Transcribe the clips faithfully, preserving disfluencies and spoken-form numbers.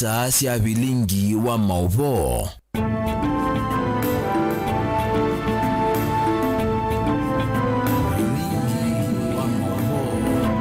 Star sya vilingi wa maũvoo. Vilingi wa maũvoo.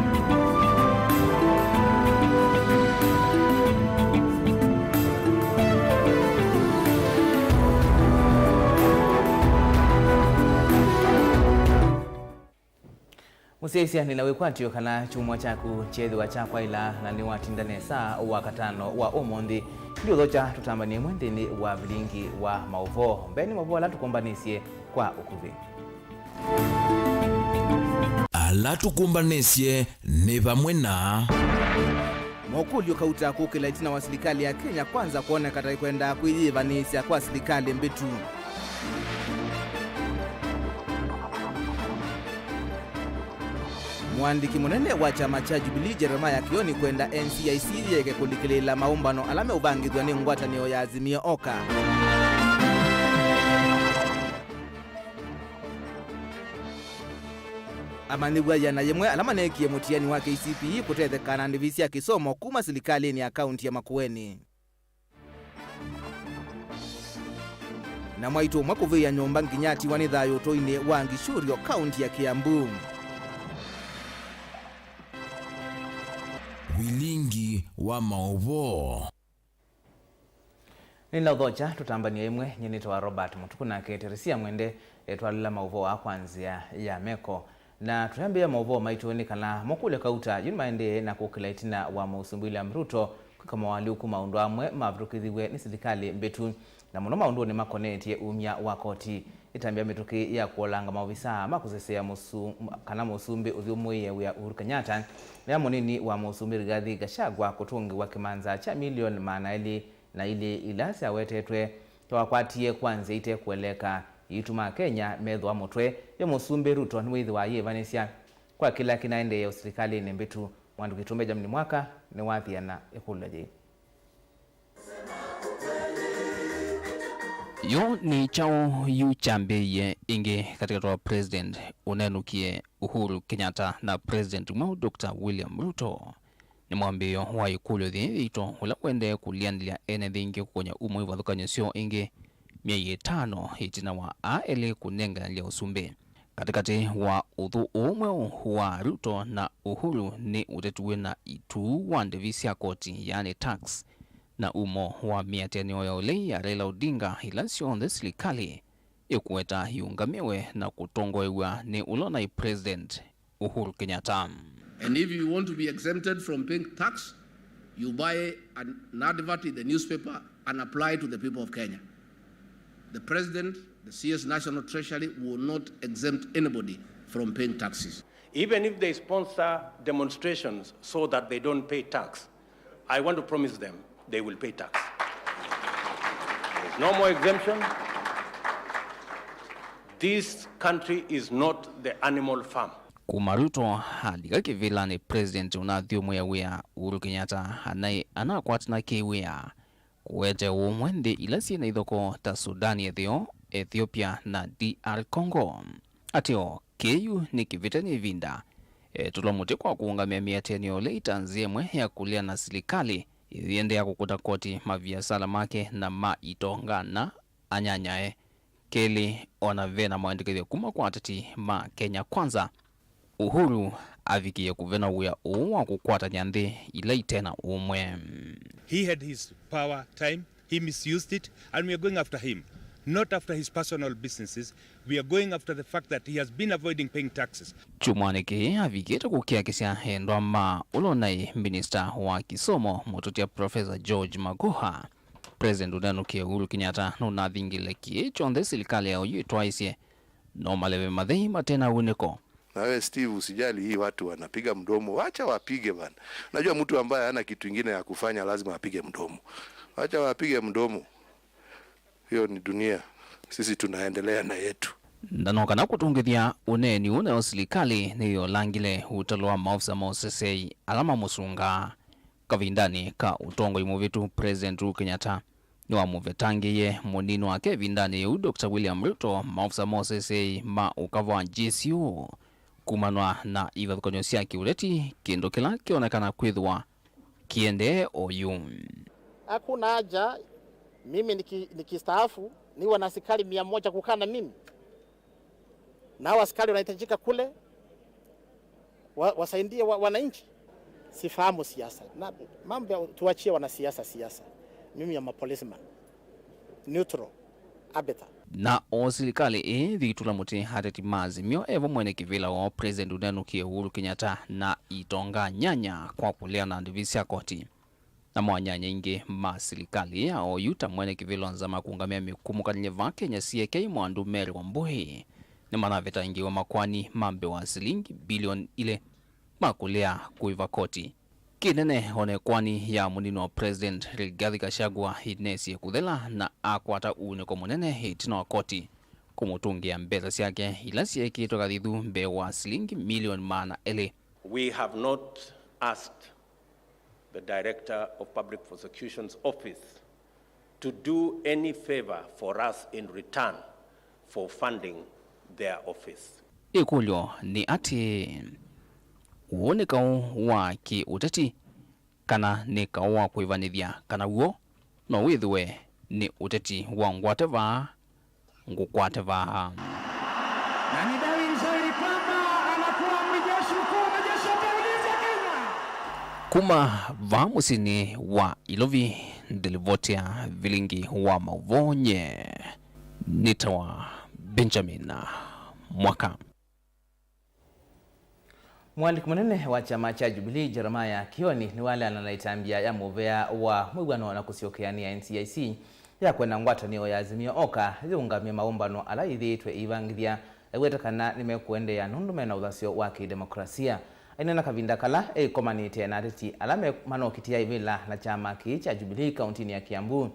Mũsyaĩĩsya, nĩ na wĩkwatyo kana kyumwa kyaku kyeethĩwa kya kwaĩla na nĩwatinda nesa Wakatano wa ũmũnthĩ. Ndiũthokya tũtambany'e ĩmwe nthĩnĩ wa vilingi wa maũvoo. Mbeenĩ, maũvoo ala tũkũmbanĩsye kwa ũkuvĩ. Ala tũkũmbanĩsye nĩ vamwe na. Mokũlyo kauta kũkĩla ĩtina wa silikalĩ ya Kenya Kwanza kwoneka ta ĩkwendaa kwĩyĩĩvanĩĩsya kwa silikalĩ mbĩtu. Mũandĩki mũnene wa kyama kya Jubilee, Jeremiah Kioni, kwenda N C I C yĩeke kũlikĩlĩĩla maũmbano ala meũvangĩthw'a nĩ ngwatanĩo ya Azimio Oka. Amanyĩw'a ĩana yĩmwe ala maneekie mũtiani wa K C P E kũtetheka na ndĩvi sya kĩsomo kuma silikalĩnĩ ya kaunti ya Makueni. Na mwaitũ ũmwe kũvĩĩa nyũmba nginya atiwa nĩ thayũ ũtũinĩ wa Ngĩcuryo, kaunti ya Kiambu. Vilingi wa maũvoo. Nĩnaũthokya tũtambany'e ĩmwe. Nyie nĩtawa Robert Mũtuku, nake Teresia Mwende etwalĩla maũvoo aa kwa nzĩa ya meko. Na tũyambĩĩa maũvoo maitũ nĩ kana mokũlyo kauta yu nĩmaendee na kũkĩla ĩtina wa Mũsumbĩ William Ruto kwĩka moalyũku maũndũ amwe mavĩtũkĩthiw'e nĩ silikalĩ mbĩtu, na mũno maũndũnĩ makonetye umya wa koti. Ĩtambya mĩtũkĩ ya kũolanga maovisaa ma kũseseea mũsu-, kana mũsumbĩ ũthyũmũĩe wĩa Uhuru Kenyatta, na ya mũnini wa mũsumbĩ Rigathi Gachagua kũtũngĩwa kĩmanza kya milioni maana elĩ na ilĩ ila syawetetwe twawakwatie kwa nzĩa ite kũeleka, iituma Akenya methũa mũtwe. Yo Mũsumbĩ Ruto nĩwĩthĩwa ayĩĩvanĩsya kwa kĩla kĩnaendee ũsilikalĩnĩ mbĩtu. Mwandĩki witũ Benjamin Mwaka nĩwathĩana ĩkũlyo yĩĩ. Yo nĩ kyaũ yu kyambĩĩie ĩngĩ katĩkatĩ wa President ũnenũkie Uhuru Kenyatta na President mweũ Doctor William Ruto? Nĩ mwambĩĩo wa ĩkũlyo yĩĩ yitũ, ũla ũendee kũlianĩlya ene nthĩ ingĩ kũkony'a umwe ivathũkany'o syoo ĩngĩ myei ĩtano ĩtina wa aa elĩ kũnenganĩlya ũsumbĩ. Katĩkatĩ wa ũthũ ũũ mweũ wa Ruto na Uhuru nĩ ũteti wĩ na ĩtuu wa ndĩvi sya koti, yaani tax, na umo wa mĩatĩanĩo ya ũlei ya Raila Odinga ila syonthe silikalĩ ĩkũweta iũngamĩwe na kũtongoew'a nĩ ũla ũnaĩ President Uhuru Kenyatta. And if you want to be exempted from paying tax, you buy an, an advert in the newspaper and apply to the people of Kenya. The president, the C S National Treasury will not exempt anybody from paying taxes. Even if they sponsor demonstrations so that they don't pay tax, I want to promise them they will pay tax. There's no more exemption. This country is not the animal farm. Kuma Ruto alika kĩvĩlanĩ, President ũnathyũmũĩa wĩa Uhuru Kenyatta anaĩ anakwatana kĩwĩa kũete ũmwe nthĩ ila syĩ na ithoko ta Sudan ya Ĩtheo, Ethiopia na D R Congo. Ateo, kĩĩ yu nĩ kĩvĩte nĩ ĩvinda etũlwa mũtĩ kwa kũũngamĩa mĩatĩanĩo ĩla ĩta nzĩa ĩmwe ya kũlea na silikalĩ ĩyĩendeea kũkũta koti maviasala make na ma itonga na anyanyae. Kelĩ, o na ve na maendekethyo kuma kwa ateti ma Kenya Kwanza, Uhuru avikĩie kũvena wĩa ũũ wa kũkwatany'a nthĩ ila ite na ũmwe. He had his power time, he misused it, and we are going after him, not after his personal businesses. We are going after the fact that he has been avoiding paying taxes. Kyumwanĩ kĩĩ avikĩte kũkiakisya endwa ma ũla ũnaĩ minista wa kĩsomo, mũtũtia Professor George Magoha. President ũnenũkie Uhuru Kenyatta nũnathingile kĩĩ kyonthe silikalĩ ya ũyu ĩtwaĩsye no maleve mathei mate na wunĩko. Na wewe Steve, usijali hii watu wanapiga mdomo, wacha wapige bana. Unajua mtu ambaye hana kitu ingine ya kufanya lazima apige mdomo. Wacha wapige mdomo. Hiyo ni dunia. Sisi tunaendelea na yetu. Na no kana kũtũngĩthya ũneeni ũũ, nayo silikalĩ nĩyolangile ũtalo wa maofisa ma ũseseei ala mamũsungaa. Kavindanĩ ka ũtongoi mũvĩtu, President Uhuru Kenyatta nĩwamũvetangĩie mũnini wake ĩvindanĩ yĩu, Doctor William Ruto, maofisa ma ũseseei ma ũkava wa G S U kumanwa na ivathũkany'o sya kĩũteti, kĩndũ kĩla kĩonekana kwĩthĩwa kĩendee oyu. Hakuna haja mimi niki-, nikistaafu niwe na askari mia moja kukaa na mimi, na hao askari wanahitajika kule wa, wasaidie wa, wananchi. Sifahamu siasa na mambo ya, tuachie wanasiasa siasa. Mimi am a policeman, neutral, arbiter. Na o silikalĩ ĩĩ thitula mũtĩ, ateti ma Azimio evo mwene kĩvĩla woo President ũnenũkie Uhuru Kenyatta na itonga nyanya kwa kũlea na ndivi sya koti. Namo anyanya aingĩ ma silikalĩ ya oyu ta mwene kĩvĩla nzama kũngamĩa mĩkumukanĩlye vaa Kenya siekei mwandu Mary Wambui nĩmanavetangĩwe makoani ma mbee wa silingi bilioni ilĩ ma kũlea kũĩva koti. Kĩnene, ona ĩkoani ya mũnini wa President Rigathi Gachagua ĩnesie kũthela na akwata uunĩko mũnene ĩtina wa koti kũmũtũngĩa mbesa syake ila syeekĩtwe kathithu mbee wa silingi milioni maana elĩ. We have not asked the Director of Public Prosecution's Office to do any favor for us in return for funding their office. Ĩkũlyo nĩ atĩĩ, ũũ nĩ kaũ wa kĩ-ũteti kana nĩ kaũ wa kũĩvanĩthya, kana w'o no wĩthĩwe nĩ ũteti wa ngwate vaa, ngũkwate vaa? Na ni dhahiri shahiri kwamba anakuwa amri jeshi mkuu wa majeshi ya ulinzi ya Kenya. Kuma vaa mũsyĩnĩ wa Ilovi, ndilivotia vilingi wa maũvoo nye nĩtawa Benjamin Mwaka. Mũandĩki mũnene wa kyama kya Jubilee, Jeremiah Kioni, nĩwaleana na ĩtambya ya mũvea wa mwĩw'ano na kũsyokeanĩa, N C I C, ya kwenda ngwatanĩo ya Azimio Oka yĩũngamye maũmbano ala yĩthĩĩtwe ĩivangĩthya, aiweta kana nĩmekũendeea nũndũ mena ũthasyo wa kĩdemokrasia. Aineena kavinda kala eĩkomanĩte na ateti ala me-, manokitĩa ivĩla na kyama kĩĩ kya Jubilee kauntinĩ ya Kiambu,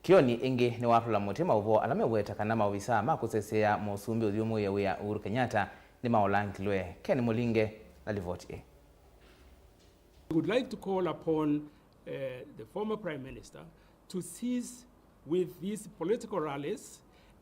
Kioni ĩngĩ nĩwatũla mũtĩ maũvoo ala meũweta kana maovisaa ma kũseseea mũsumbĩ ũthyũmũĩe wĩa Uhuru Kenyatta nĩmaolangilwe. Ken Mũlinge na livoti ĩ. We would like to call upon, uh, the former Prime Minister to cease with these political rallies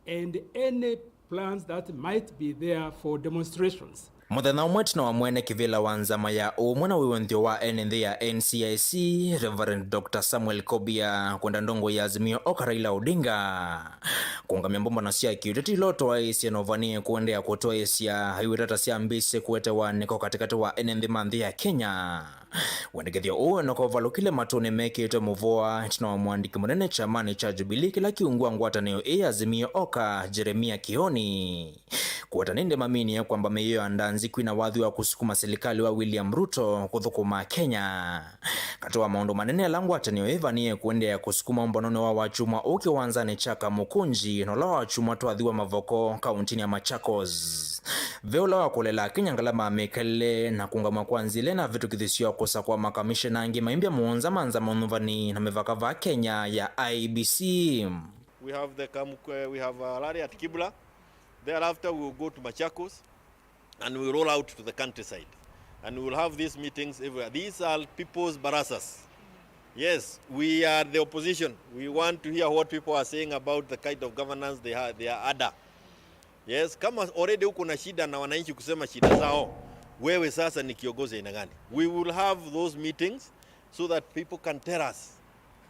and any plans that might be there for demonstrations. Mũthenya ũmwe ĩtina wa mwene kĩvĩla wa nzama ya ũmwe na wĩw'o nthĩ wa ene nthĩ ya N C I C, Reverend Doctor Samuel Kobia, kwenda ndongoi ya Azimio Oka Raila Odinga kũngamya mbombano sya kĩũteti ila ũtwaĩĩsye na ũvanie kũendeea kũtwaĩĩsya, aiweta ta syambĩĩsye kũetewa nĩko katĩkatĩ wa ene nthĩ ma nthĩ ya Kenya. Wendekethyo ũũ nĩko ũvalũkile matũnĩ mekĩĩtwe mũvoa ĩtina wa mũandĩki mũnene kyamanĩ kya Jubilee kĩla kĩungua ngwatanĩo ĩĩ Azimio Oka, Jeremia Kioni. Kũweta nĩ ndĩ maminie kwamba mĩio ya ndanzi kwina wathi wa kũsukuma silikalĩ wa William Ruto kũthũkũma Kenya. Katĩ wa maũndũ manene ala ngwatanĩo ĩvanie kũendeea kũsukuma ũmbanonĩ wa wakyumwa ũũ kĩwanzanĩ kya Kamukunji na ũla wakyumwa twathi wa Mavoko kauntinĩ ya Machakos. Ve ũla wa kũlela Akenya ngalama mĩkalĩle na kũngamwa kwa nzila na vĩtũkĩthyo sya kũsakũa makamishena angĩ maimbya mũonza ma nzama nyuvani na mĩvaka vaa Kenya ya I E B C. We have the Kamu-, uh, we have a rally at Kibra. Thereafter we will go to Machakos and we will roll out to the countryside. And we will have these meetings everywhere. These are people's barasas. Yes, we are the opposition. We want to hear what people are saying about the kind of governance they ha-, they are under. Yes, kama already uko na shida na wananchi kusema shida zao, wewe sasa ni kiongozi aina gani? We will have those meetings so that people can tell us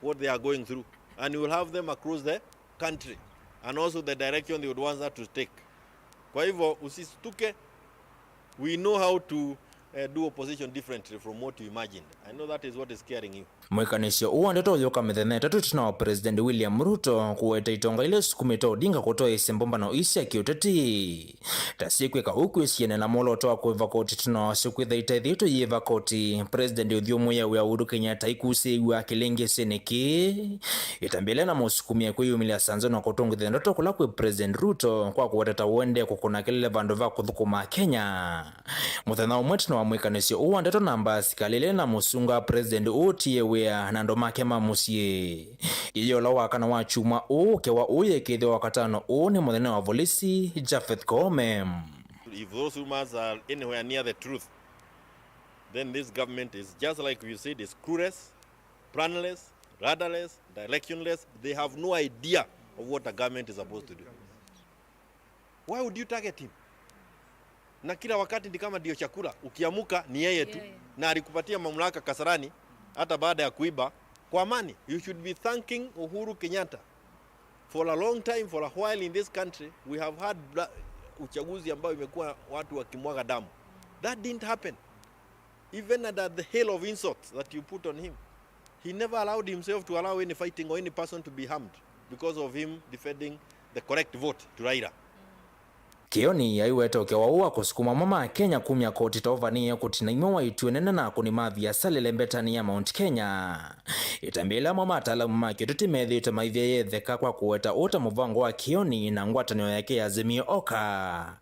what they are going through. And we will have them across the country and also the direction they would want us to take. Kwa hivyo, usistuke. We know how to, eh, do opposition differently from what you imagined. I know that is what is scaring you. Mwĩkanĩsyo ũũ wa ndeto ũyũka mĩthenya ĩtatũ ĩtina wa President William Ruto kũweta itonga ila isukumĩte Odinga kũtwaĩĩsya mbombano ii sya kĩũteti ta syĩkwĩka ũu kwĩsiana na mwolooto wa kũĩva koti ĩtina wasyo kwĩtha ita ĩthĩĩtwe yĩĩva koti. President ũthyũmũĩe wĩa Uhuru Kenyatta aikusĩĩw'a kĩlĩngĩsĩnĩ kĩĩ, ĩtambya ĩla na mũsukumĩe kwĩyumĩlya sanzo na kũtũngĩthya ndeto kũla kwĩ President Ruto kwa kũweta ta ũendee kũkũna kelele vandũ va kũthũkũma Kenya. Mũthenya ũmwe ĩtina wa mwĩkanĩsyo ũũ wa ndeto, namba ya asikalĩ ĩla ĩnamũsunga President ũũ ũtiĩe wĩa na andũ make ma mũsyĩ. Ĩyĩ ũla wa kana wa kyumwa ũũ, ũkewa ũũ yĩkĩĩthĩwa Wakatano ũũ nĩ mũnene wa volisi, Japheth Koome. If those rumors are anywhere near the truth, then this government is, just like you said, is clueless, planless, rudderless, directionless. They have no idea of what a government is supposed to do. Why would you target him? Na kila wakati ni kama ndio chakula, ukiamuka ni yeye tu. Yeye. Na alikupatia mamlaka Kasarani, hata baada ya kuiba, Kwa amani, you should be thanking Uhuru Kenyatta. For a long time, for a while in this country, we have had bla-, uchaguzi ambao imekuwa watu wakimwaga damu. That didn't happen. Even under the hail of insults that you put on him, he never allowed himself to allow any fighting or any person to be harmed because of him defending the correct vote to Raila. Kioni aiweta ũkĩa wa ũu wa kũsukuma mo ma Kenya kumya koti ta ũvanĩĩe kũtina imwe wa ituĩ nene na akũni ma viasala ĩlembetanĩ ya Mount Kenya. Ĩtambya ĩla amwe ma ataalamu ma kĩũteti methĩĩtwe maivye yetheka kwa kũweta ũũ ta mũvango wa Kioni na ngwatanĩo yake ya Azimio Oka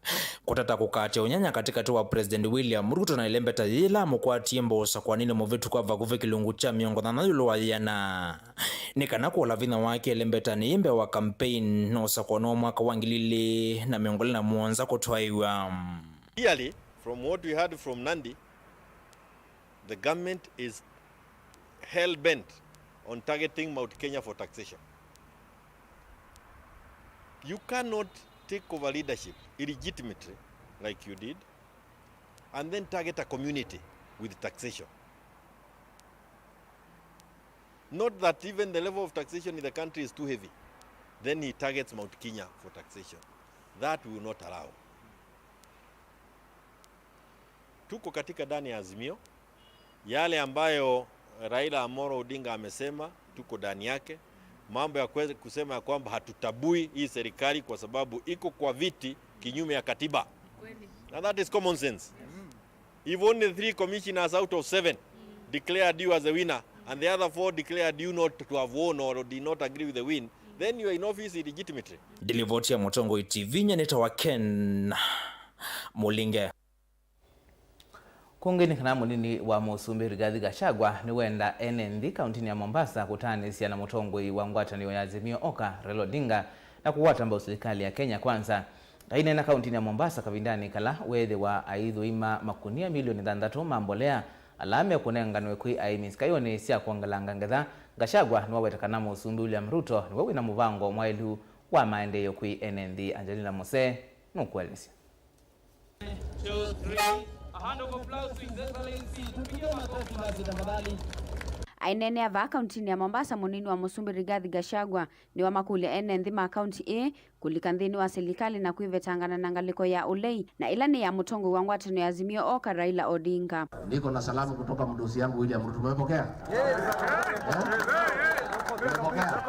kũtata kũkatya ũnyanya katĩkatĩ wa President William Ruto na ĩlembeta yĩla amũkwatie mbosakwaninĩ mũvĩtũku wa vakuvĩ kĩlungu kya mĩongo thanthatũ ĩũlũ wa yĩana. Nĩ kana kũla vinya wake ĩlembetanĩ yĩ mbee wa campaign na ũsakũano wa mwaka wa ngili ilĩ na mĩongo ĩlĩ na mũonza kũtwaĩwa. Clearly, from what we heard from Nandi, the government is hell-bent on targeting Mount Kenya for taxation. You cannot take over leadership illegitimately like you did and then target a community with taxation. Not that even the level of taxation in the country is too heavy, then he targets Mount Kenya for taxation. That we will not allow. Tuko katika ndani ya Azimio. Yale ambayo Raila Amolo Odinga amesema, tuko ndani yake. Mambo ya kwe-, kusema ya kwamba hatutabui hii serikali kwa sababu iko kwa viti kinyume ya katiba. Kweli. And that is common sense. If only three commissioners out of seven declared you as a winner and the other four declared you not to have won or did not agree with the win, then you are in office illegitimately. Ndilivoti ya Mũtongoi T V nyanĩtawa Ken Mũlinge. Kũngĩ nĩ kana mũnini wa mũsumbĩ Rigathi Gachagua nĩwenda ene nthĩ kauntinĩ ya Mombasa kũtaanĩsya na mũtongoi wa ngwatanĩo ya Azimio Oka, Raila Odinga, na kũwata mbau silikalĩ ya Kenya Kwanza. Aineena kauntinĩ ya Mombasa kavindanĩ kala weethĩwa aithũima makunia milioni thanthatũ ma mbolea ala mekũnenganwe kwĩ aĩmi sikayonĩ sya kwongelanga ngetha, Gachagua nĩwaweta kana mũsumbĩ William Ruto nĩwe wĩna mũvango mwaĩlu wa maendeeo kwĩ ene nthĩ. Angelina Mose nũkũelesya. Two, three. A hand of applause to His Excellency. Tupigie makofi basi tafadhali. Aineenea vaa kauntinĩ ya Mombasa, mũnini wa mũsumbĩ Rigathi Gachagua nĩwamakũlya ene nthĩ ma kaunti ĩĩ kũlika nthĩnĩ wa silikalĩ na kwĩvetangana na ngalĩko ya ũlei, na ĩla nĩ ya mũtongoi wa ngwatanĩo ya Azimio Oka, Raila Odinga. Niko na salamu kutoka mdosi yangu William Ruto. Umepokea? Eh? Umepokea?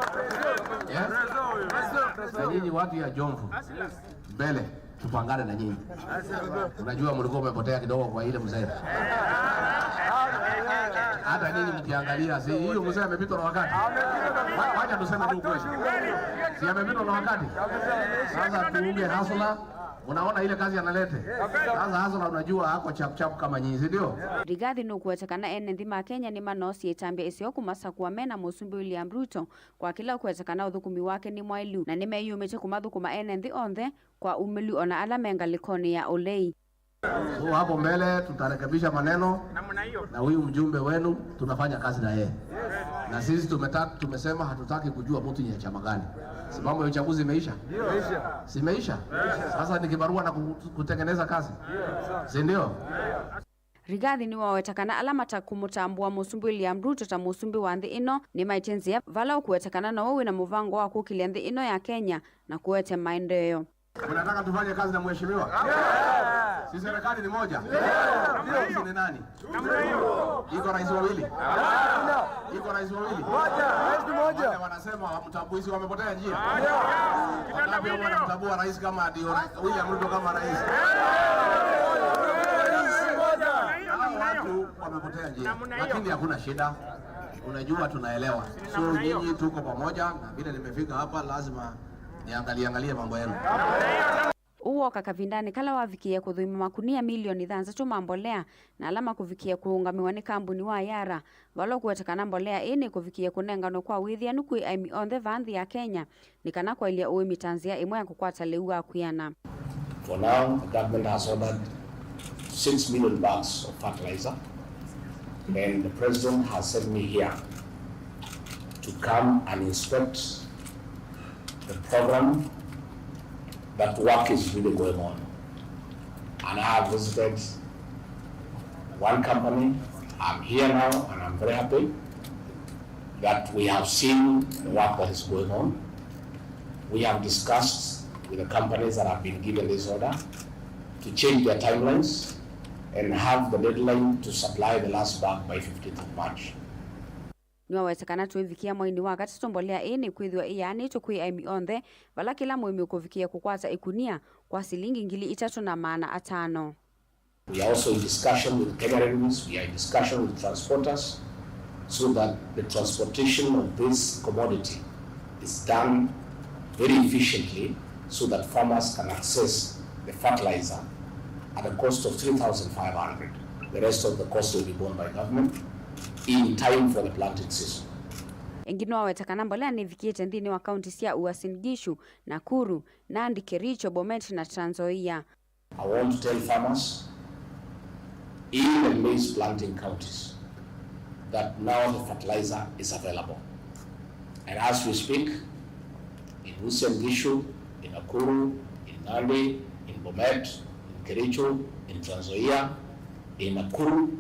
Eh? Na nyinyi watu ya Jomvu, mbele, tupangane na nyinyi. Unajua mlikuwa umepotea kidogo kwa ile mzee. Hata nyinyi mkiangalia, si hiyo mzee amepitwa na wakati? Wa-, wacha tuseme tu ukweli. Si amepitwa na wakati? Sasa tuunge hasla. Unaona ile kazi analete? Sasa hasla, unajua ako chap chap kama nyinyi, si ndio? Rigathi nũkũweta kana ene nthĩ ma Kenya nĩmanoosie ĩtambya ĩseo kũmasakũa mena mũsumbĩ William Ruto kwa kĩla ũkũweta kana ũthũkũmi wake nĩ mwaĩlu, na nĩmeyĩũmĩtye kũmathũkũma ene nthĩ onthe kwa umĩlu, ona ala me ngalĩkonĩ ya ũlei. So hapo mbele tutarekebisha maneno na huyu mjumbe wenu, tunafanya kazi na yeye. Na sisi tumeta-, tumesema hatutaki kujua mtu ni ya chama gani. Si mambo ya uchaguzi imeisha? Si imeisha? Sasa ni kibarua na ku-, kutengeneza kazi. Si ndio? Rigathi nĩwaweta kana ala matakũmũtambũa mũsumbĩ William Ruto ta mũsumbĩ wa nthĩ ĩno nĩmaĩtye nzĩa vala ũkũweta kana nowe wĩna mũvango wa kũkĩlya nthĩ ĩno ya Kenya na kũete maendeeo. Mnataka tufanye kazi na mheshimiwa? Si serikali ni moja? Rais ni nani? Iko rais wawili? Iko rais wawili? Rais ni mmoja. Wale wanasema hamtambui, si wamepotea njia? Wangapi huwa wanamtambua rais kama ndio ra-, William Ruto kama rais? Hao watu wamepotea njia. Lakini hakuna shida. Unajua tunaelewa. So nyinyi tuko pamoja, na vile nimefika hapa lazima niangalie, angalie mambo yenu. Ũu woka kavindanĩ kala wavikĩie kũthũima makunia milioni thanthatũ ma mbolea, na ala makũvikĩe kũũngamĩwa nĩ kambuni wa Yara, vala ũkũweta kana mbolea ĩĩ nĩkũvikĩe kũnenganwe kwa wĩthĩanu kwĩ aĩmi onthe vaa nthĩ ya Kenya, nĩ kana kwaĩlya ũĩmi ta nzĩa ĩmwe ya kũkwata lĩu wa kwĩana. For now, the government has ordered six million bags of fertilizer, and the president has sent me here to come and inspect the program, that work is really going on. And I have visited one company. I'm here now and I'm very happy. That we have seen the work that is going on. We have discussed with the companies that have been given this order to change their timelines and have the deadline to supply the last bag by fifteenth of March. Nĩwaweta kana twĩvikĩa mwainĩ wa katatũ mbolea ĩĩ nĩkwĩthĩwa ĩyaanĩtwe kwĩ aĩmi onthe, vala kĩla mũĩmi ũkũvikĩĩa kũkwata ĩkunia kwa silingi ngili itatũ na maana atano. We are also in discussion with Kenya Railways, we are in discussion with transporters, so that the transportation of this commodity is done very efficiently, so that farmers can access the fertilizer at a cost of three thousand five hundred. The rest of the cost will be borne by government in time for the planting season. Ĩngĩ nĩwaweta kana mbolea nĩvikĩte nthĩnĩ wa kaunti sya Uasin Gishu, Nakuru, Nandi, Kericho, Bomet na Trans Nzoia. I want to tell farmers in the maize planting counties that now the fertilizer is available. And as we speak, in Uasin Gishu, in Nakuru, in Nandi, in Bomet, in Kericho, in Trans Nzoia, in Nakuru,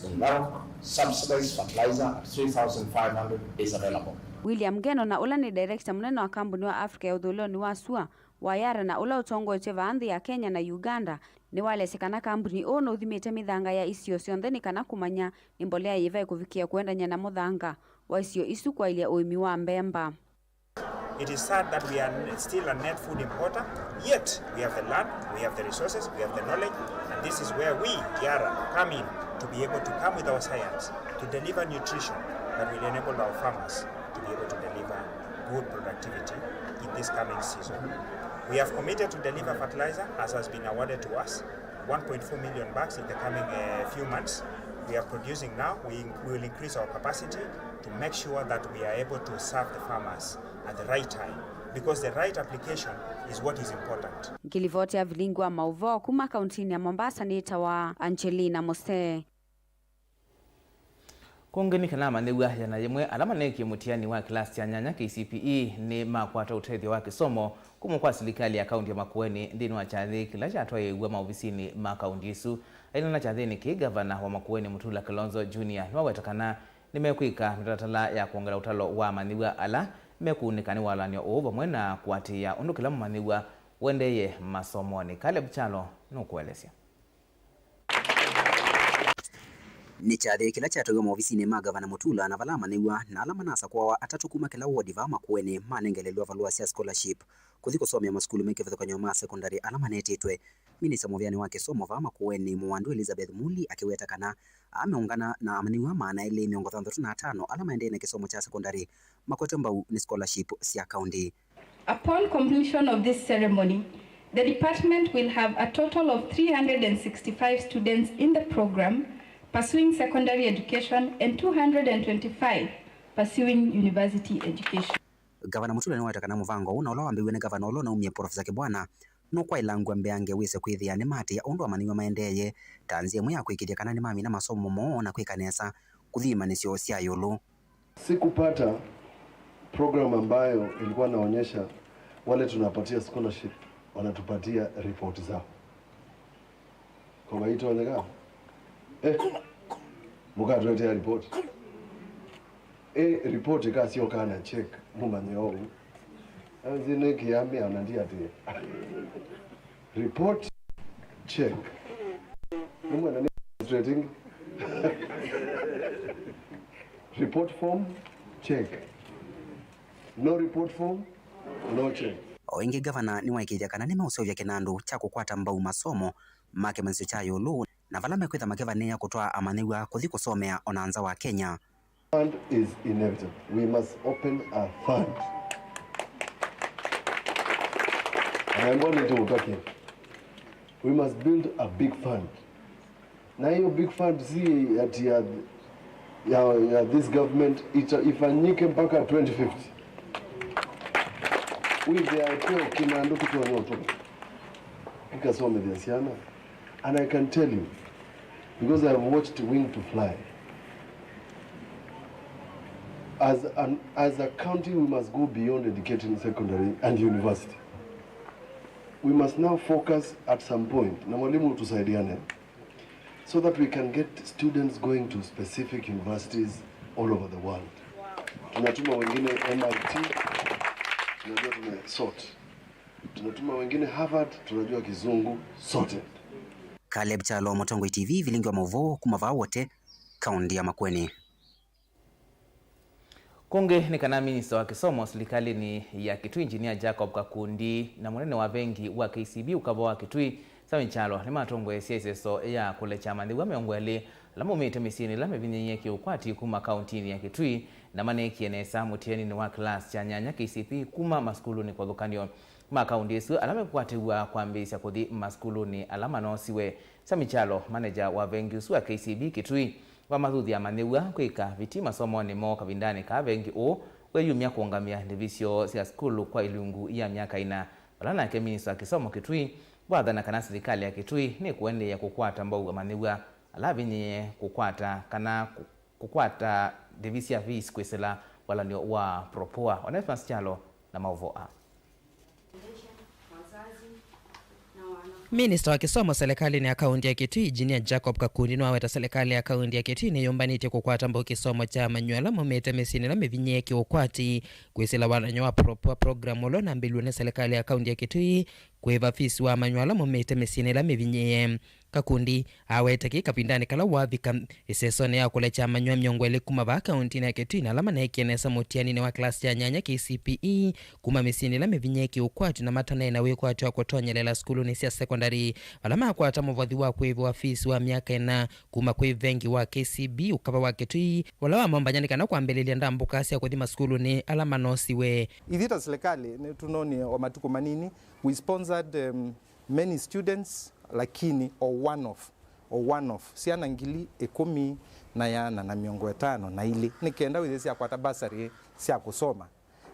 in Narok, subsidized fertilizer at three thousand five hundred is available. William Ngeno, na ũla nĩ director mũnene wa kambuni wa Africa ya ũthũĩlonĩ wa sua wa Yara, na ũla ũtongoetye vaa nthĩ ya Kenya na Uganda, nĩwalesya kana kambuni ũũ nũthimĩte mĩthanga ya isio syonthe nĩ kana kũmanya nĩ mbolea yĩva ĩkũvikĩa kũendany'a na mũthanga wa isio isu kwaĩlya ũĩmi wa mbemba. It is sad that we are still a net food importer, yet we have the land, we have the resources, we have the knowledge, and this is where we, Yara, come in to be able to come with our science to deliver nutrition that will enable our farmers to be able to deliver good productivity in this coming season. We have committed to deliver fertilizer as has been awarded to us, one point four million bags in the coming, uh, few months. We are producing now. We, we will increase our capacity to make sure that we are able to serve the farmers at the right time, because the right application is what is important. Ngĩlivoti ya vilingi wa maũvoo kuma kauntinĩ ya Mombasa nĩtawa Angelina Mose. Kũngĩ nĩ kana amanyĩw'a ĩana yĩmwe ala maneekie mũtiani wa kĩlasi kya nyanya K C P E nĩmakwata ũtethyo wa kĩsomo kuma kwa silikalĩ ya kaunti ya Makueni nthĩnĩ wa kyathĩ kĩla kyatwaĩĩw'e maovisinĩ ma kaunti ĩsu. Ainena kyathĩnĩ kĩĩ, ngavana wa Makueni Mutula Kilonzo Junior nĩwaweta kana nĩmekwĩka mĩtalatala ya kwongela ũtalo wa amanyĩw'a ala mekũunĩka nĩ walany'o ũũ vamwe na kũatĩĩa ũndũ kĩla mũmanyĩw'a ũendeeye masomonĩ. Caleb Kyalo nũkũelesya. Nĩ kyathĩ kĩla kyatwaiwe maovisinĩ ma Ngavana Mutula, na vala amanyĩw'a na ala manasakũawa atatũ kuma kĩla wodi vaa Makueni manengelelw'a valũa sya scholarship kũthi kũsomea masukulu me kĩvathũkany'o ma sekondalĩ ala manetĩtwe. Minista mũvĩanĩ wa kĩsomo vaa Makueni, Mũwandu Elizabeth Muli, akĩweta kana ameũngana na amanyĩw'a maana elĩ mĩongo thanthatũ na atano ala maendee na kĩsomo kya sekondalĩ makwetwe mbau nĩ scholarship sya kaunti. Upon completion of this ceremony, the department will have a total of three hundred and sixty-five students in the program pursuing secondary education and two hundred and twenty-five pursuing university education. Ngavana Mutula nĩwaweta kana mũvango ũũ na ũla wambĩĩw'e nĩ ngavana ũla ũnaumie, Professor Kibwana, nũkwaĩlangw'a mbeange wĩse kwĩthĩa nĩmaatĩĩa ũndũ amanyĩw'a maendeeye ta nzĩa ĩmwe ya kũĩkĩĩthya kana nĩmamina masomo moo na kwĩka nesa kũthi imanĩsyo sya ĩũlũ. Sikupata program ambayo ilikuwa naonyesha wale tunapatia scholarship wanatupatia report zao. Kwa maitonyeka, eh, mũkatũetea report. Eh, report ĩkasyoka na check, mũmanye ũu. Anzi nĩ kĩambĩa na ndiatĩĩa. Report, check. Nĩmwona nĩ straight ĩngĩ. Report form, check. No report form, no check. O ĩngĩ, ngavana nĩwaĩkĩĩthya kana nĩmeũseũvya kĩnandũ kya kũkwata mbau masomo ma kĩmanyĩsyo kya ĩũlũ, na vala mekwĩtha makĩvanĩĩa kũtwaa amanyĩw'a kũthi kũsomea o na nza wa Kenya. Fund is inevitable. We must open a fund. And I'm going to talk here. We must build a big fund. Na hiyo big fund si ati ya, ya, ya this government, ita-, ifanyike mpaka twenty fifty. Wĩthĩa kĩo kĩnandũ kĩtonya ũtũka kĩkasomethya syana. And I can tell you, because I have watched Wing to Fly, as an, as a county, we must go beyond educating secondary and university. We must now focus at some point, na mwalimu tusaidiane, so that we can get students going to specific universities all over the world. Tunatuma wengine M I T, tunajua tumesort. Tunatuma wengine Harvard, tunajua kizungu sote. Caleb Kyalo, Mũtongoi T V, vilingi wa maũvoo kuma vaa Wote, kaunti ya Makueni. Kũngĩ nĩ kana minista wa kĩsomo silikalĩnĩ ya Kitui, Engineer Jacob Kakundi, na mũnene wa vengi wa K C B ũkava wa Kitui, Sammy Kyalo, nĩmatongoesye ĩseso ya kũlekya amanyĩw'a mĩongo ĩlĩ ala maumĩte mĩsyĩnĩ ĩla mĩvinyĩĩe kĩũkwati kuma kauntinĩ ya Kitui, na maneekie nesa mũtianinĩ wa kĩlasi kya nyanya K C P E kuma masukulunĩ kĩvathũkany'o ma kaunti ĩsu ala mekwatĩw'a kwambĩĩsya kũthi masukulunĩ ala manosiwe. Sammy Kyalo, maneja wa vengi ũsu wa K C B Kitui, wamathuthya amanyĩw'a kwĩka vitii masomonĩ moo kavindanĩ kaa vengi ũũ wĩyumya kũũngamĩa ndivi syoo sya sukulu kwa ilungu ya myaka ĩna, vala nake minista wa kĩsomo Kitui wathana kana silikalĩ ya Kitui nĩkũendeea kũkwata mbau amanyĩw'a ala avinyĩĩe kũkwata kana kũ-, kũkwata ndivi sya fees kwĩsĩla walany'o wa PROPUA. Onesmus Kyalo na maũvoo aa. Minista wa kĩsomo silikalĩnĩ ya kaunti ya Kitui, Engineer Jacob Kakundi, nĩwaweta silikalĩ ya kaunti ya Kitui nĩyũmbanĩtye kũkwata mbau kĩsomo kya amanyĩw'a ala maumĩte mĩsyĩnĩ ĩla mĩvinyĩĩe kĩũkwati kwĩsĩla walany'o wa PROPUA, program ũla ũnambĩlw'e nĩ silikalĩ ya kaunti ya Kitui kũĩva fees wa amanyĩw'a ala maumĩte mĩsyĩnĩ ĩla mĩvinyĩĩe. Kakundi awete kĩĩ kavindanĩ kala wavika ĩsesonĩ ya kũlekya amanyĩw'a mĩongo ĩlĩ kuma vaa kauntinĩ ya Kitui na ala maneekie nesa mũtianinĩ wa kĩlasi kya nyanya K C P E kuma mĩsyĩnĩ ĩla mĩvinyĩĩe kĩũkwati na mataneena wĩkwatyo wa kũtonyelela sukulunĩ sya sekondalĩ, vala makwata mũvothi wa kũĩvĩwa fees wa myaka ĩna kuma kwĩ vengi wa K C B ũkava wa Kitui, ũla wamombany'a nĩ kana kwambĩlĩlya ndambũka sya kũthi masukulunĩ ala manosiwe. Ithyĩ ta silikalĩ nĩtũnonie o matukũ manini, we sponsored, um, many students, lakini o one off, o one off, syana ngili ĩkũmi na ĩana na mĩongo ĩtano na ilĩ, nĩ kenda wĩthĩe syakwata bursary sya kũsoma.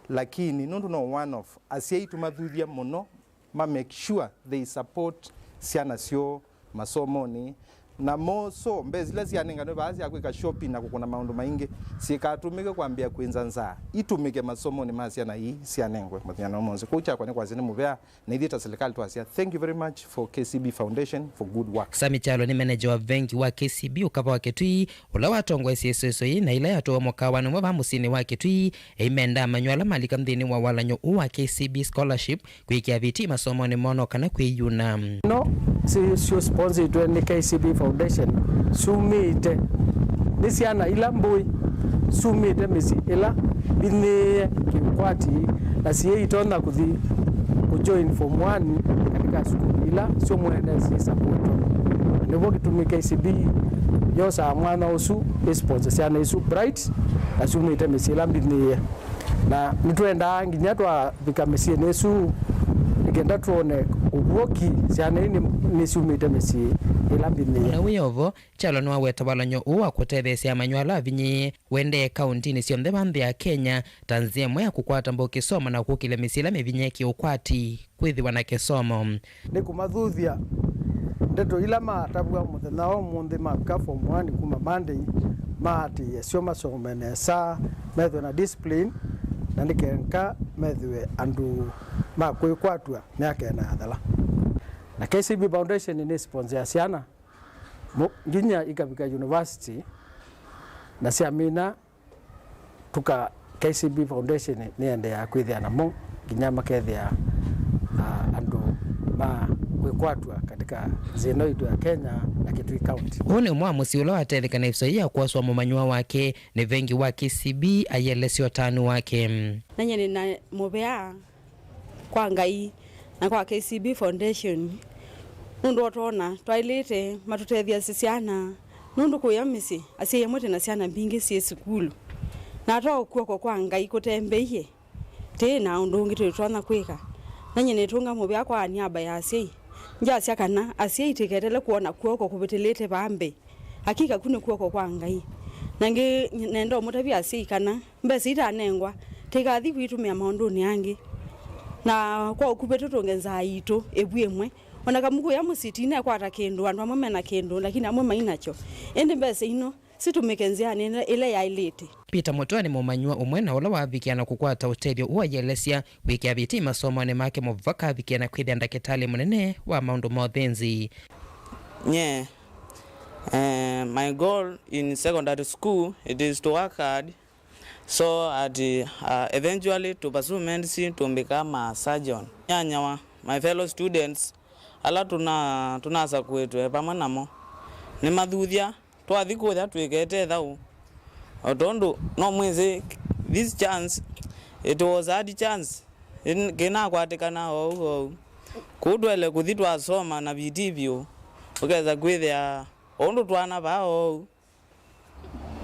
Lakini nũndũ no one off, asyai tũmathuthya mũno, ma make sure they support syana syoo masomonĩ. Namo so mbesa ila syanenganwe vaa sya kwĩka shopping na kũkũna maũndũ maingĩ, syĩkatũmĩke kwambĩa kwĩnza nzaa, itũmĩke masomonĩ ma syana ii syanengwe mũthenya no mũnthĩ. Kwoou kyakwa nĩ kwasya nĩ mũvea. Na ithyĩ ta silikalĩ twasya, thank you very much for K C B Foundation for good work. Sammy Kyalo nĩ meneja wa vengi wa K C B ũkava wa Kitui, ũla watongoesye ĩsesũ yĩĩ na ĩla yatwawa mũkawanĩ ũmwe vaa mũsyĩnĩ wa Kitui, eimenda amanyĩw'a ala malika nthĩnĩ wa walany'o ũũ wa K C B scholarship kwĩkĩa vitii masomonĩ moo no kana kwĩyuna. No si-, syo sponsoritwe nĩ K C B Foundation sumĩte nĩ syana ila mbũĩ, sumĩte mĩsyĩ ĩla mĩvinyĩĩe kĩũkwati na siĩitonya kũthi kũjoin form one katika sukulu ila syo mwene syĩsapotwa. Na nĩvo kĩtumi K C B yosaa mwanya ũsu ĩsponsor syana isu bright na syumĩte mĩsyĩ ĩla mĩvinyĩĩe. Na nĩtwendaa nginya twavika mĩsyĩnĩ ĩsu nĩ kenda twone ũvuoki syana ii nĩ, nĩsyumĩte mĩsyĩ ĩla mĩvinyĩĩe. O na wĩ o vo, Kyalo nĩwaweta walany'o ũũ wa kũtetheesya amanyĩw'a ala avinyĩĩe ũendee kauntinĩ syonthe va nthĩ ya Kenya ta nzĩa ĩmwe ya kũkwata mbau kĩsomo na kũkĩlya mĩsyĩ ĩla mĩvinyĩĩe kĩũkwati kwĩthĩwa na kĩsomo. Nĩ kũmathuthya ndeto ila matavw'a mũthenya wa ũmũnthĩ mavika form one kuma Monday, maatĩĩe syo masome nesa, methĩwe na discipline, na nĩ kenda methĩwe andũ ma kwĩkwatw'a myaka ĩna yathela. Na K C B Foundation nĩ sponsor ya syana mo-, nginya ikavika university, na syamina tuka K C B Foundation nĩendeea kwĩthĩa namo nginya makethĩa, ah, andũ ma kwĩkwatw'a katika nthĩ ĩno itũ ya Kenya na Kitui County. Ũũ nĩ ũmwe wa mũsyĩ ũla watetheka na ĩvuso yĩĩ ya kwoswa mũmanyĩw'a wake nĩ vengi wa K C B aielesya ũtanu wake. Na nyie nĩ na mũvea kwa Ngai na kwa K C B Foundation, nũndũ o twona twaĩlĩte matũtetheasye syana, nũndũ kũya mĩsyĩ, asyai amwe twĩ na syana mbingĩ syĩ sukulu, na atwawa kw'oko kwa Ngai kũtembeie, tũĩ na ũndũ ũngĩ tũtonya kwĩka. Na nyie nĩtũnga mũvea kwa niaba ya asyai, ngyasya kana asyai tũiketele kwona kw'oko kũvĩtĩlĩte vaa mbee. Akika ku nĩ kw'oko kwa Ngai. Na ĩngĩ nenda ũmũtavya asyai kana mbesa itanengwa, tũikathi kwĩtũmĩa maũndũnĩ angĩ. Na kwa ũkuvĩ tũtũnge nzaa yitũ ĩvu ĩmwe. O na kamũkũya mũsyĩ tũinekwata kĩndũ, andũ amwe me na kĩndũ, lakini amwe mai nakyo. Ĩndĩ mbesa ino sitũmĩke nzĩanĩ ĩla, ĩla yaĩlĩte. Peter Mũtũa nĩ mũmanyĩw'a ũmwe na ũla wavikĩa na kũkwata ũtethyo ũũ aielesya kwĩkĩa vitii masomonĩ make mũvaka avikĩe na kwĩthĩa ndakĩtalĩ mũnene wa maũndũ ma ũthĩnzi. Nye, eh, my goal in secondary school, it is to work hard So at, uh, eventually tũpasuments tũmbĩkaa ma surgeon. Nyanyawa, my fellow students, ala tũna-, tũnasakũĩtwe vamwe namo, nĩmathuthya. Twathi kũya twĩkete ĩthaũ. O tondũ no mwĩsĩ, this chance, it was hard chance. Ĩn-, kĩnakwatĩkana oou oou. Kũu twaĩle kũthi twasoma na bidii vyũ, ũkesa kwĩthĩa o ũndũ twana vaa oou.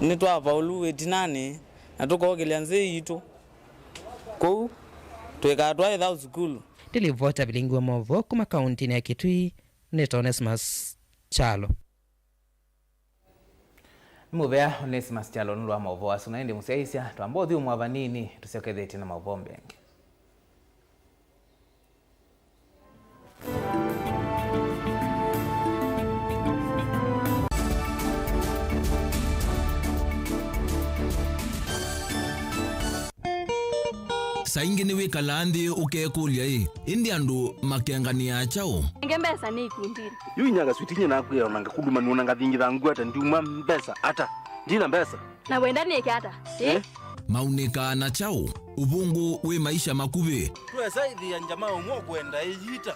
Nĩtwafaulu ĩtinanĩ, na tũkookĩlya nzĩ yitũ. Kũu twĩkaa twaĩ ĩthaũ sukulu. Nĩ livota vilingi wa maũvoo kuma kauntinĩ ya Kitui, nĩ Onesmus Kyalo. Nĩ mũvea Onesmus Kyalo nũndũ wa maũvoo asu, na ĩndĩ mũsyaĩĩsya, twamba ũthyũmũa vanini, tũsyokethetye na maũvoo mbee angĩ. Saa ingĩ nĩwĩkalaa nthĩ ũkekũlya-ĩ, ĩndĩ andũ makenganĩaa kyaũ? Nenge mbesa nĩ ikundinĩ. Yu inya kaswiti nye nakwĩa ona ngakũluma nĩ ona ngathingitha ngwata ndiuma mbesa ata. Ndina mbesa. Na wenda nĩke ata? Eh? Eh? Maunĩkaa na kyaũ? Ũvũngũ wĩ maisha makuvĩ. Twesa ĩthĩa njama ũmwe ũkwenda ĩyita.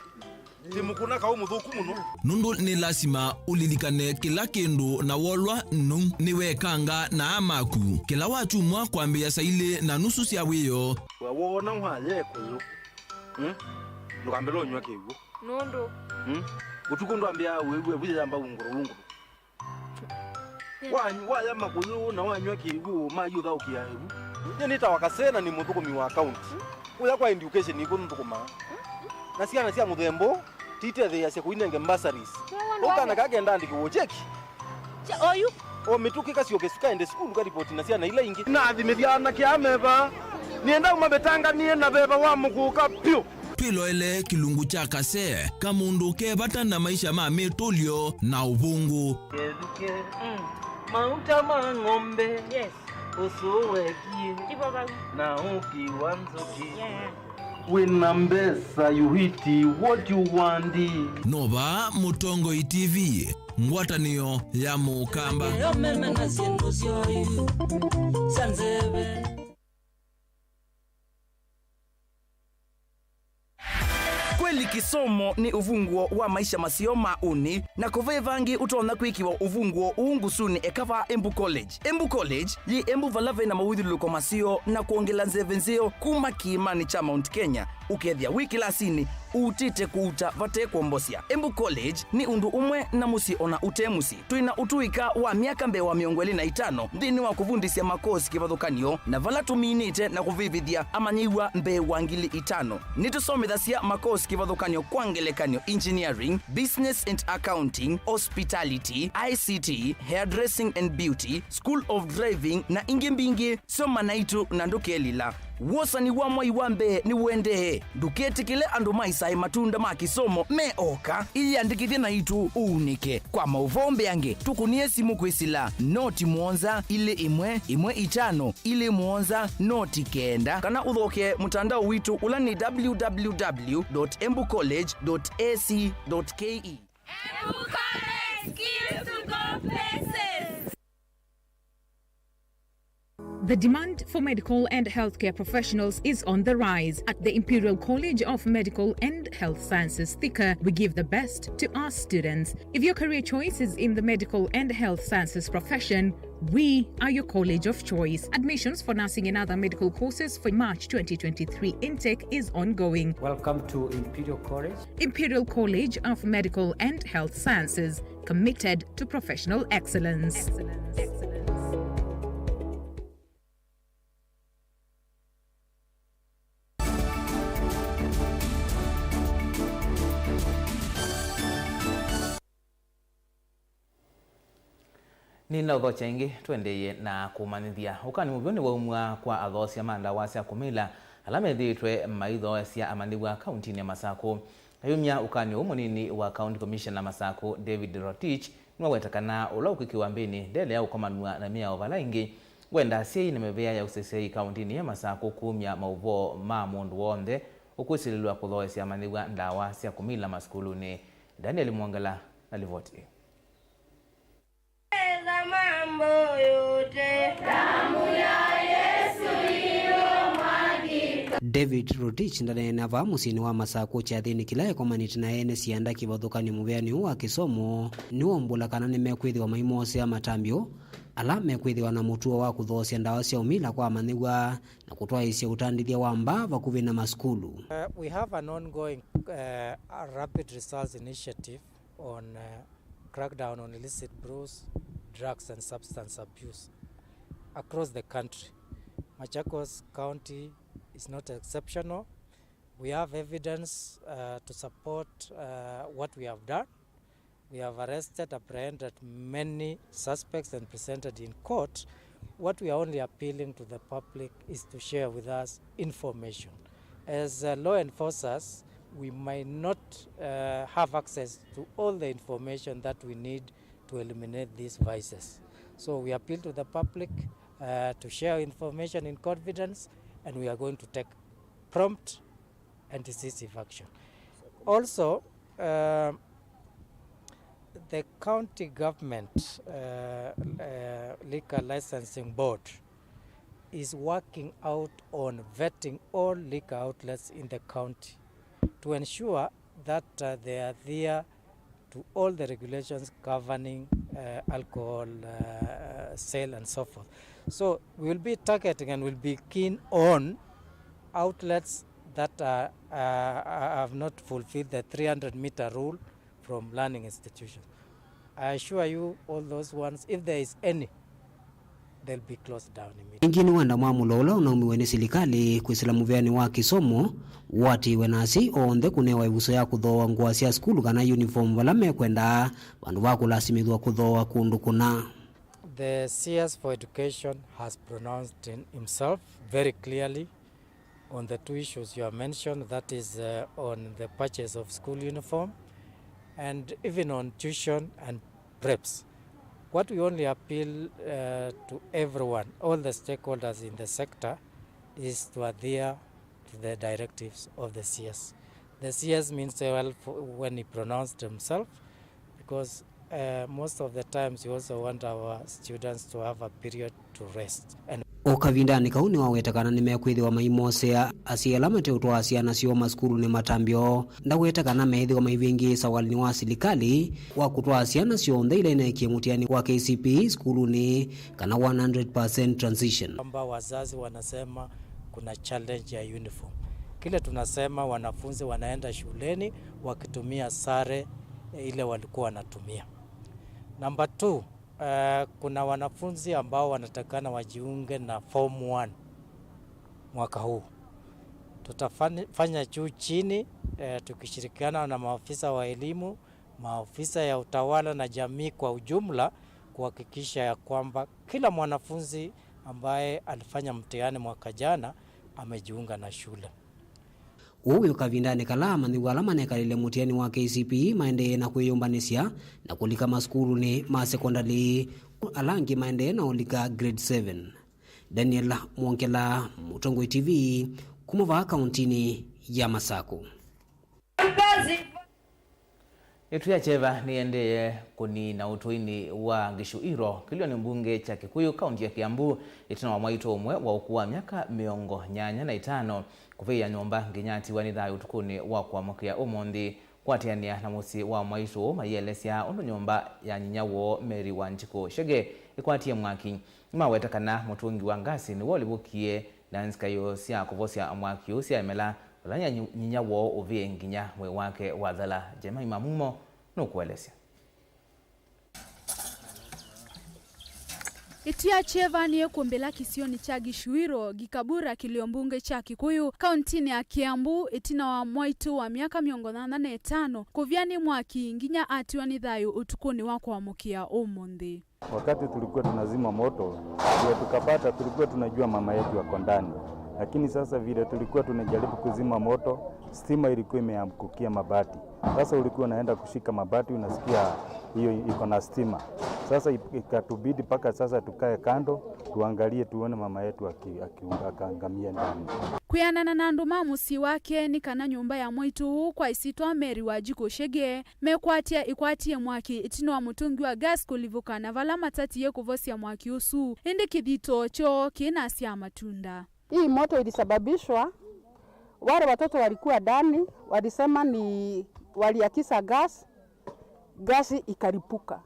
Ti mũkũna kaũ mũthũku mũno. Nũndũ nĩ lasima ũlilikane kĩla kĩndũ na wolwa nũu nĩwekanga na aa maku. Kĩla wakyumwa kwambĩĩa saa ilĩ na nusu sya wĩoo. We woona waya ĩkũyũ. Hmm? Ndũkambĩle ũnyw'a kĩw'ũ. Nũndũ? Hmm? Ũtukũ ndwambĩaa wĩw'e vuyamba ungũrũ ungũrũ. Wa-, waya makũyũ na wanyw'a kĩw'ũ, mayũthaũkĩa ĩvu. Nyie nĩtawa Kasee na nĩ mũthũkũmi wa kaunti. Ũya kwa education nĩkw'o nthũkũmaa. Na syana sya mũthemba ũũ, titetheeasya kũinenge bursaries. Ũkana kaa kenda andĩkĩw'e cheki. Oyu. O mĩtũkĩ kasyoke sukaende sukulu karipoti na syana ila ingĩ. Nathimĩthya anake aa me vaa. Nĩenda ũmavetanganie na veva wa mũkũka pyũ. Twĩloele kĩlungu kya Kasee, kamũndũ ke vata na maisha ma mĩtũlyo na ũvũngũ. Kethukĩ, mm, mauta ma ng'ombe, yes, ũsũ wekie, ivo vau, na ũki wa nzũkĩ. Yeah. Wĩna mbesa, you eat what you want. No vaa Mũtongoi T V, ngwatanĩo ya Mũkamba. Yo meme na syĩndũ syoyu sya nzeve. Kweli kĩsomo nĩ ũvunguo wa maisha maseo ma ũnĩ, na kũvĩ vangĩ ũtonya kwĩkĩwa ũvunguo ũũ ngusunĩ eka vaa Embu College. Embu College yĩ Embu vala vena mawĩthyũlũlũko maseo na kwongela nzeve nzeo kuma kĩĩmanĩ kya Mount Kenya. Ũkethĩa wĩ kĩlasinĩ ũutĩte kũuta vate kwombosya. Embu College nĩ ũndũ ũmwe na mũsyĩ ona ũte mũsyĩ. Twĩ na ũtũĩka wa myaka mbee wa mĩongo ĩlĩ na itano nthĩnĩ wa kũvundĩsya makosi kĩvathũkany'o, na vala tũminĩte na kũvĩvĩthya amanyĩw'a mbee wa ngili itano. Nĩtũsomethasya makosi kĩvathũkany'o, kwa ngelekany'o, engineering, business and accounting, hospitality, I C T, hairdressing and beauty, school of driving, na ingĩ mbingĩ. Soma naitũ na ndũkelila. Wosani wa mwai wa mbee nĩũendee. Ndũketĩkĩle andũ maisae matunda ma kĩsomo me oka. Ĩyĩandĩkĩthye naitũ ũunĩke. Kwa maũvoo mbeange, tũkũnĩe simũ kwĩsĩla noti mũonza ilĩ ĩmwe ĩmwe itano ilĩ mũonza noti kenda, kana ũthokee mũtandao witũ ũla nĩ w w w dot embu college dot a c dot k e. Embu College, skills to go places. The demand for medical and healthcare professionals is on the rise. At the Imperial College of Medical and Health Sciences, Thika, we give the best to our students. If your career choice is in the medical and health sciences profession, we are your college of choice. Admissions for nursing and other medical courses for March twenty twenty-three intake is ongoing. Welcome to Imperial College. Imperial College of Medical and Health Sciences, committed to professional excellence. Nĩnaũthokya ĩngĩ, tũendeeye na kũmanyĩthya. Ũkani mũvyũ nĩwaumw'a kwa athoosya ma ndawa sya kũmila ala methĩĩtwe maithooesya amanyĩw'a kauntinĩ ya Masakũ. Ayumya ũkani ũũ, mũnini wa County Commissioner Masakũ, David Rotich, nĩwaweta kana ũla ũkwĩkĩwa mbĩnĩ ndelea ũkomanw'a na mĩao vala ĩngĩ. Wenda asyai na mĩvĩa ya ũseseei kauntinĩ ya Masakũ kumya maũvoo ma mũndũ w'onthe ũkwĩsĩlĩlw'a kũthooesya amanyĩw'a ndawa sya kũmila masukulunĩ. Daniel Mwongela na livoti ĩĩ. Eza mambo yote. Damu ya Yesu David Rotich ndaneena vaa mũsyĩnĩ wa Masakũ kyathĩnĩ kĩla ekomanĩte na ene sianda kĩvathũkany'o mũvĩanĩ ũũ wa kĩsomo, nĩwaumbũla kana nĩmekwĩthĩwa maimoosea matambyo ala mekwĩthĩwa na mũtuo wa kũthoosya ndawa sya ũmila kwa amanyĩw'a na kũtwaĩĩsya ũtandĩthya wa mbaa vakuvĩ na masukulu. Uh, we have an ongoing, uh, rapid results initiative on, uh, crackdown on illicit brews, drugs and substance abuse across the country. Machakos County is not exceptional. We have evidence, uh, to support, uh, what we have done. We have arrested, apprehended many suspects and presented in court. What we are only appealing to the public is to share with us information. As, uh, law enforcers, we might not, uh, have access to all the information that we need to eliminate these vices. So we appeal to the public, uh, to share information in confidence, and we are going to take prompt and decisive action. Also, uh, the county government, uh, uh, liquor licensing board is working out on vetting all liquor outlets in the county to ensure that, uh, they adhere to all the regulations governing, uh, alcohol, uh, sale and so forth. So we will be targeting and will be keen on outlets that are, uh, have not fulfilled the three hundred meter rule from learning institutions. I assure you, all those ones, if there is any, they'll be closed down immediately. Ĩngĩ nĩ wenda mwamũlo ũla ũnaumiwe nĩ silikalĩ kwĩsĩla mũvĩanĩ wa kĩsomo ũatĩĩwe na asyai onthe kũnewa ĩvuso ya kũthooa ngũa sya sukulu kana uniform vala mekwenda, vandũ va kũlasimĩthw'a kũthooa kũndũ kũna. The C S for Education has pronounced in himself very clearly on the two issues you have mentioned, that is, uh, on the purchase of school uniform and even on tuition and preps. What we only appeal, uh, to everyone, all the stakeholders in the sector, is to adhere to the directives of the C S. The C S means well for, when he pronounced himself, because, uh, most of the times we also want our students to have a period to rest. And o kavindanĩ kau nĩwaweta kana nĩmekwĩthĩwa maimoosea asyai ala mateũtwaa syana syoo masukulunĩ matambyo. Ndaweta kana meĩthĩwa maivĩngĩĩsa walĩnĩ wa silikalĩ wa kũtwaa syana syonthe ila ineekie mũtiani wa K C P E sukulunĩ kana one hundred percent transition. Kwamba wazazi wanasema kuna challenge ya uniform. Kile tunasema, wanafunzi wanaenda shuleni wakitumia sare, eh, ile walikuwa wanatumia. Number two, eh, kuna wanafunzi ambao wanatakana wajiunge na form one mwaka huu. Tutafanya juu chini, eh, tukishirikiana na maafisa wa elimu, maafisa ya utawala na jamii kwa ujumla, kuhakikisha ya kwamba kila mwanafunzi ambaye alifanya mtihani mwaka jana amejiunga na shule. Ũu wĩ kavindanĩ kala amanyĩw'a ala manekalile mũtiani wa K C P E maendee na kwĩyũmbanĩsya na kũlika masukulunĩ ma sekondalĩ, ala angĩ maendee na ũlika grade seven. Daniel Mwongela, Mũtongoi T V, kuma vaa kauntinĩ ya Masakũ. Ĩtu ya kyeva nĩyendee kũnina ũtũinĩ wa Gĩcũĩro kĩlĩonĩ mbunge kya Kĩkũyũ, kaunti ya Kiambu, ĩtina wa mwaitũ ũmwe wa ũkũũ wa myaka mĩongo nyanya na ĩtano kũvĩĩa nyũmba nginya atiwa nĩ thayũ ũtukũnĩ wa kũamũkĩa ũmũnthĩ. Kũatĩanĩa na mũsyĩ wa mwaitũ ũũ, maielesya ũndũ nyũmba ya nyinya woo Mary Wanjikũ Chege ĩkwatie mwaki. Nĩmaweta kana mũtũngi wa ngasi nĩwe ũlivũkie, na nzikaĩo sya kũvosya mwaki ũũ syaemela, vala nyi-, nyinya woo ũvĩe nginya mwĩĩ wake wathela. Jemima Mumo nũkũelesya. Ĩtu ya kyeva nĩyĩkũmbĩla kĩsionĩ kya Gĩcũĩro, Gĩkabura, kĩlĩo mbunge kya Kĩkũyũ, kauntinĩ ya Kiambu, ĩtina wa mwaitũ wa myaka mĩongo nyanya na ĩtano kũvya nĩ mwaki nginya atiwa nĩ thayũ ũtukũnĩ wa kũamũkĩa ũmũnthĩ. Wakati tulikuwa tunazima moto, ndio tukapata, tulikuwa tunajua mama yetu ako ndani. Lakini sasa vile tulikuwa tunajaribu kuzima moto, stima ilikuwa imeangukia mabati. Sasa ulikuwa unaenda kushika mabati, unasikia hiyo iko na stima. Sasa ik-, ikatubidi mpaka sasa tukae kando, tuangalie tuone mama yetu aki-, aki-, akaangamia ndani. Kwĩanana na andũ ma mũsyĩ wake, nĩ kana nyũmba ya mwaitũ ũũ kwa ĩsyĩtwa Mary Wanjikũ Chege mekwatya ĩkwatie mwaki ĩtina wa mũtũngi wa gas kũlivũka, na vala matatie kũvosya mwaki ũsu, ĩndĩ kĩthito kyoo kĩnasyaa matunda. Hii moto ilisababishwa Wale watoto walikuwa ndani, walisema ni waliakisa gas, gasi ikalipuka.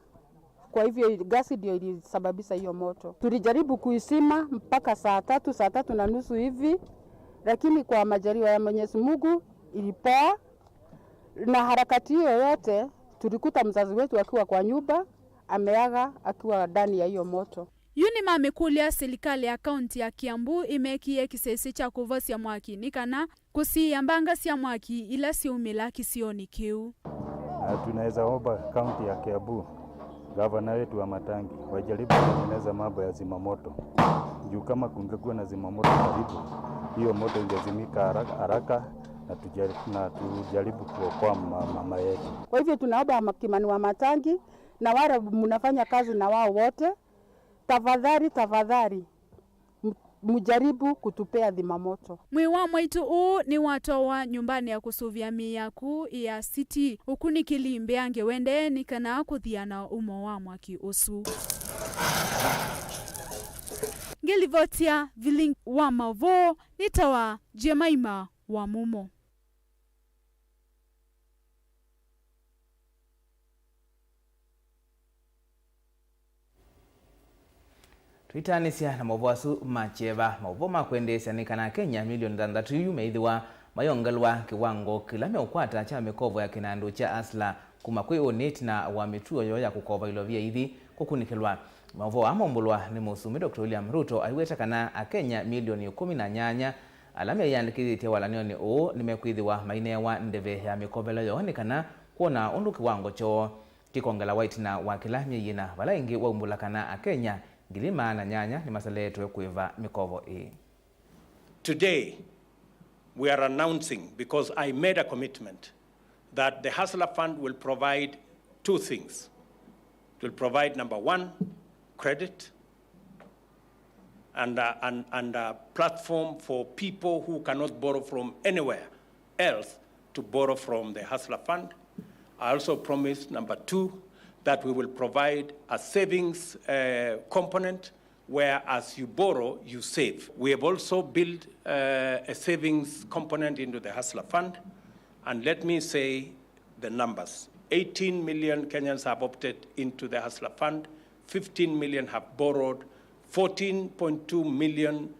Kwa hivyo gasi ndio ilisababisha hiyo moto. Tulijaribu kuizima mpaka saa tatu, saa tatu na nusu hivi, lakini kwa majaliwa ya Mwenyezi Mungu ilipoa. Na harakati hiyo yote tulikuta mzazi wetu akiwa kwa nyumba, ameaga akiwa ndani ya hiyo moto. Yu nĩmamĩkũlya silikalĩ ya kaunti ya Kiambu ĩmekie kĩsese kya kũvosya mwaki nĩ kana kũsiĩĩa mbanga sya mwaki ila syaumĩla kĩsionĩ kĩu. Na tunaweza omba kaunti ya Kiambu, gavana wetu wa Matangi, wajaribu kutengeneza mambo ya zimamoto. Juu kama kungekuwa na zimamoto karibu, hiyo moto ingezimika haraka, haraka na tuja-, na tujaribu kuokoa ma-, mama yetu. Kwa hivyo tunaomba makimani wa Matangi na wale mnafanya kazi na wao wote, tafadhali, tafadhali, m-, mjaribu kutupea zimamoto. Mwĩĩ wa mwaitũ ũũ nĩwatwawa nyũmbanĩ ya kũsũvĩa mĩĩ yaku ya City ũkunĩkĩli mbeange wende nĩ kana kũthiana umo wa mwaki ũsu. Ngĩlivotia vilingi wa maũvoo nĩtawa Jemaima wa Mumo. Twĩtaanĩsya na maũvoo asu ma kyeva, maũvoo ma kwendeesya nĩ kana Akenya milioni thanthatũ yu meĩthĩwa mayongelwa kĩwango kĩla meũkwata kya mĩkovo ya kĩnandũ kya Hustler kuma kwĩ ũnĩ ĩtina wa mĩtuo yoo ya kũkova ilovia ithi kũkunĩkĩlwa. Maũvoo aa maumbũlwa nĩ Mũsumbĩ Doctor William Ruto aiweta kana Akenya milioni ĩkũmi na nyanya ala meyĩandĩkĩthĩtye walany'onĩ ũũ nĩmekwĩthĩwa maineewa ndeve ya mĩkovelo yoo nĩ kana kwona ũndũ kĩwango kyoo kĩkongelawa ĩtina wa kĩla myei ĩna, vala ĩngĩ waumbũla kana Akenya ngili maana nyanya nĩmaseleetwe kũĩva mĩkovo ĩĩ. Today, we are announcing, because I made a commitment, that the Hustler Fund will provide two things. It will provide, number one, credit, and, uh, and, and a platform for people who cannot borrow from anywhere else to borrow from the Hustler Fund. I also promised, number two, that we will provide a savings, uh, component where as you borrow, you save. We have also built, uh, a savings component into the Hustler Fund. And let me say the numbers. Eighteen million Kenyans have opted into the Hustler Fund. Fifteen million have borrowed. Fourteen point two million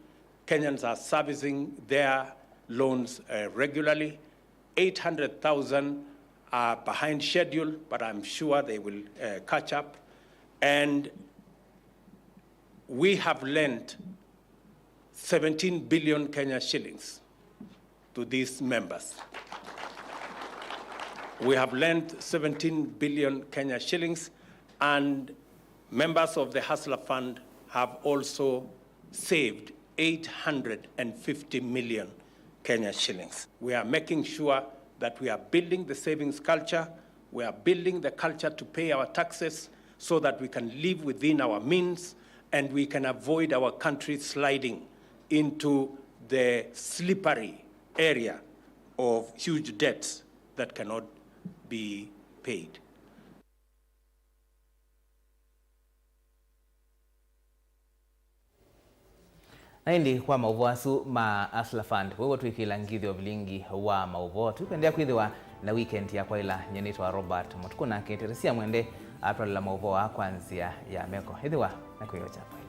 Kenyans are servicing their loans, uh, regularly. Eight hundred thousand are behind schedule, but I'm sure they will, uh, catch up. And we have lent seventeen billion Kenya shillings to these members. We have lent seventeen billion Kenya shillings, and members of the Hustler Fund have also saved eight hundred and fifty million Kenya shillings. We are making sure that we are building the savings culture, we are building the culture to pay our taxes so that we can live within our means and we can avoid our country sliding into the slippery area of huge debts that cannot be paid. Na ĩndĩ kwa maũvoo asu ma Hustler Fund, wĩw'o twĩkĩla ngithyo vilingi wa maũvoo. Tũkwendea kwĩthĩwa na weekend ya kwaĩla. Nyie nĩtawa Robert Mũtukũ nake Teresia Mwende atwalĩla maũvoo aa kwa nzĩa ya meko. Ĩthĩwa na kwĩyoo kya kwaĩla.